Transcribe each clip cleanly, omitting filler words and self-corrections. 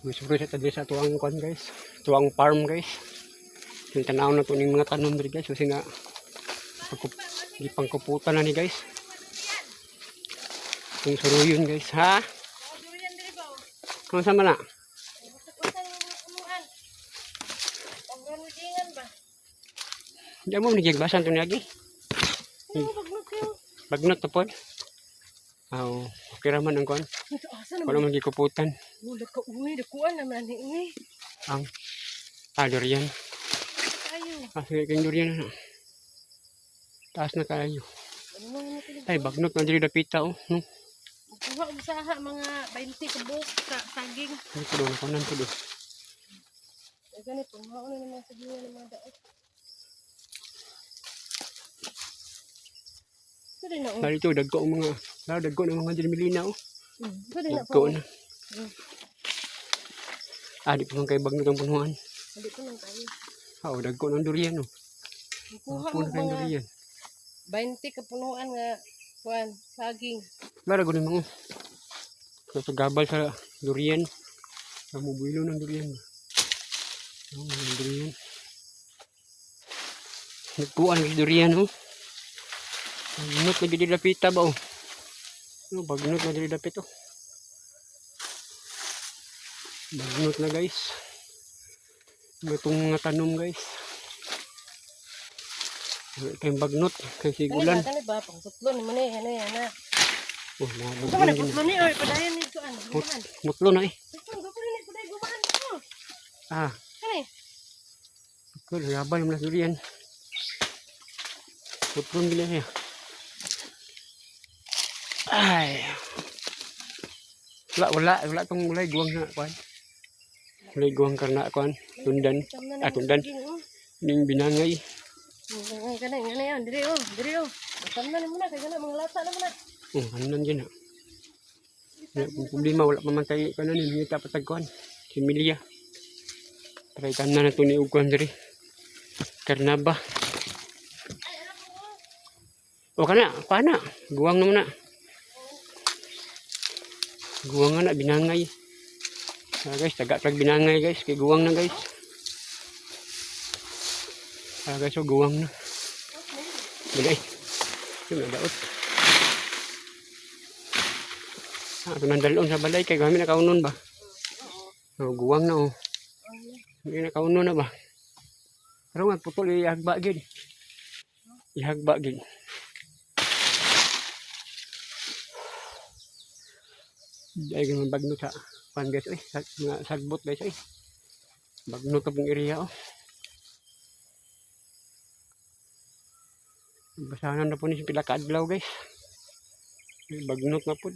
Misuroy sa tadi sa tuang kwan, guys. Tuang farm, guys. Yung tanaw na to ning mga tanom diri, guys. Kasi nga gipangkuputan na ni, guys. Yung suruyon, guys, ha? Durian diri ba? Kung saan man na? Usa ng unuan. Pagranudingan ba? Di mo nigigbasan to niagi. Ano bagnot kayo? Bagnot na po. Aw, okay ra man ang kwan. Ito asa naman? Wala man gikuputan. Wala ka uwi, dakuan naman ni uwi. Ang durian. Kayo. Ah, sige, kayong durian na. Taas na kayo. Ano man na kini? Ay, bagnot na diri dapita oh. No? Kuha og saha mga 20 ka buok sa saging. Hindi ko doon, nakunan ko doon. Ay gani po, mauna na mga sagingan ng mga daot. Ito din na oh. Dahil ito, dagko ang mga, dahil dagko ng mga diri oh. Ito din na Dagko po. na. Ah, di pa man kay bagnot ang punuan. Hindi ko lang tayo. Ah, oh, dagko ng durian oh. Kuha Puno mo kayong mga durian. 20 ka punuan nga kuan saging. Bara gud mga. Sa gabal sa durian. Sa mubuilo ng durian. Oh, mga durian. Nagkuan ng durian oh. Bagnot na gid dapita ba oh. Oh, bagnot na diri dapit oh. Bagnot na, guys. Itong mga tanom, guys. Wala tayong bagnot kay Kani ba sigulan. kani ba pang sutlo ni mo ni ano yan na. Oh, mga Ito man bagnot. putlo ni oy padayon ni kuan. Gumaan. Mutlo na eh. Ito ko ni paday gumaan ko. Ah, Kani. Kul, yabal mo na durian. Putlon gila siya. Ay. Wala, wala, wala tong walay guwang na kuan. Walay guwang karna kuan. Tundan. Ah, tundan. Ning binangay. Ngay kana ngani yon diri oh, diri oh. Batam na ni muna kay kana mga lata na muna. Oh, ano nan dyan ah. Wala pong problema, wala pa man tayo kanan, hindi ta patag kuan. Similya. Try tanan na to ni og kuan diri. Karnaba. O kana, kana. Guwang naman na. Guwang nga na, binangay. Ah, guys, taga tag binangay, guys. Kay guwang na, guys. Ah, guys, oh, guwang na. Bagay. Yung daot. Ah, ito nang dalon sa balay kay kami nakaunon ba? Oh, guwang na oh. Hindi nakaunon na ba? Pero nga putol ihagba gid. Ihagba gid. Ay ganun bagno sa pan, guys, oy, sa, mga sagbot, guys, oy. Bagno to pong area oh. Basahan na po ni sa pila ka adlaw, guys. Ay, bagnot na pod.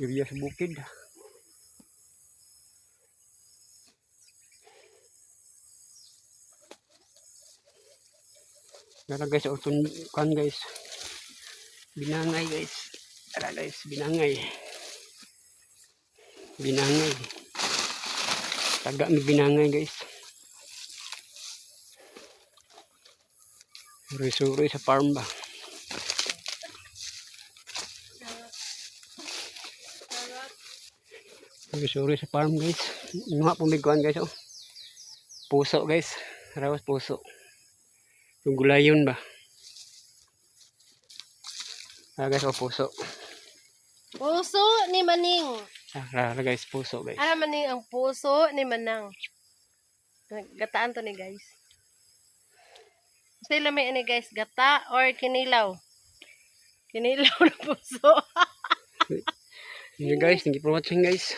Area sa bukid. Tara, guys, utun kan, guys. Binangay, guys. Tara, guys, binangay. Binangay. Taga mi binangay, guys. Suri-suri sa farm ba. Suri-suri sa farm, guys. Mga pumiguan, guys oh. Puso, guys. Rawas puso. Yung gulayon ba? Ah, guys, oh, puso. Puso ni Maning. Ah, rara, guys, puso, guys. Ara maning ang puso ni Manang. Gataan to ni, guys. Sila may ani, guys, gata or kinilaw. Kinilaw na puso. Yun, guys, thank you for watching, guys.